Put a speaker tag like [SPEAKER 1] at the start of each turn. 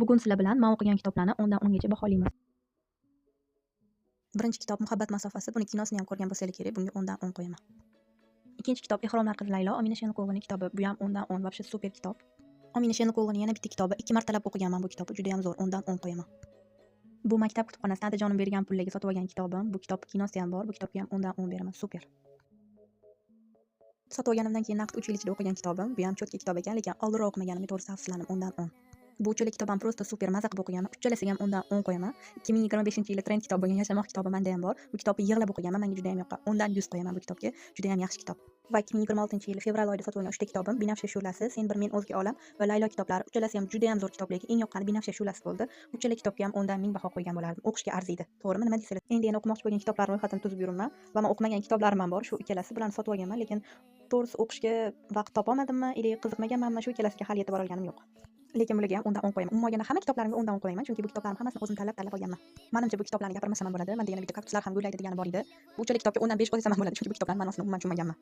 [SPEAKER 1] Bugun sizlar bilan men o'qigan kitoblarni 10 dan 10 gacha baholaymiz.
[SPEAKER 2] Birinchi kitob "Muhabbat masofasi". Buni kinosini ham ko'rgan bo'lsanglar kerak. Bunga 10 dan 10 qo'yaman. Ikkinchi kitob "Ehromlar qizi Laylo", Omina Shenliqulovaning kitobi. Bu ham 10 dan 10, вообще super kitob. Omina Shenliqulovaning yana bitta kitobi. Ikki martalab o'qiganman bu kitobni. Juda ham zo'r, 10 dan 10 qo'yaman. Bu maktab kutubxonasidan otajonim bergan pullarga sotib olgan kitobim. Bu kitob kinosi ham bor. Bu kitobga ham 10 dan 10 beraman. Super. Sotib olganimdan keyin naqd 3 yil ichida o'qigan kitobim. Bu ham чёткий kitob ekan, lekin oldinroq o'qimaganimga to'g'risi afsuslandim. 10 dan 10. Bu uchala kitob ham просто super, maza qilib o'qiganman. Uchalasiga ham 10 dan 10 qo'yaman. 2025-yili trend kitob bo'lgan "Yashamoq" kitobi menda ham bor. Bu kitobni yig'lab o'qiganman, menga juda ham yoqqan. 10 dan 100 qo'yaman bu kitobga. Juda ham yaxshi kitob. Va 2026-yili fevral oyida sotib olgan 3 ta kitobim: "Binafsha shu'lasi", "Sen bir, men o'zga olam" va "Laylo" kitoblari. Uchalasi ham juda ham zo'r kitoblar. Eng yoqqani "Binafsha shu'lasi" bo'ldi. Uchala kitobga ham 10 dan 1000 baho qo'ygan bo'lardim. O'qishga arziydi. To'g'rimi? Nima deysizlar? Endi yana o'qimoqchi bo'lgan kitoblar ro'yxatini tuzib yuribman va men o'qimagan kitoblarim ham bor. Shu ikkalasi, bularni sotib olganman, lekin to'g'risi o'qishga vaqt topolmadimmi или qiziqmaganmanmi, shu ikkalasiga hali yetib borolganim yo'q. Lekin bularga ham 10 dan 10 qo'yaman. Umuman olganda, hamma kitoblarimga 10 dan 10 qo'yaman, chunki bu kitoblarni hammasini o'zim tanlab-tanlab olganman. Manimcha, bu kitoblarni gapirmasam ham bo'ladi. Menda yana bitta "Kaktuslar ham gullaydi" degani bor edi. Bu uchala kitobga 10 dan 5 qo'ysam ham bo'ladi, chunki bu kitoblarning ma'nosini umuman tushunmaganman.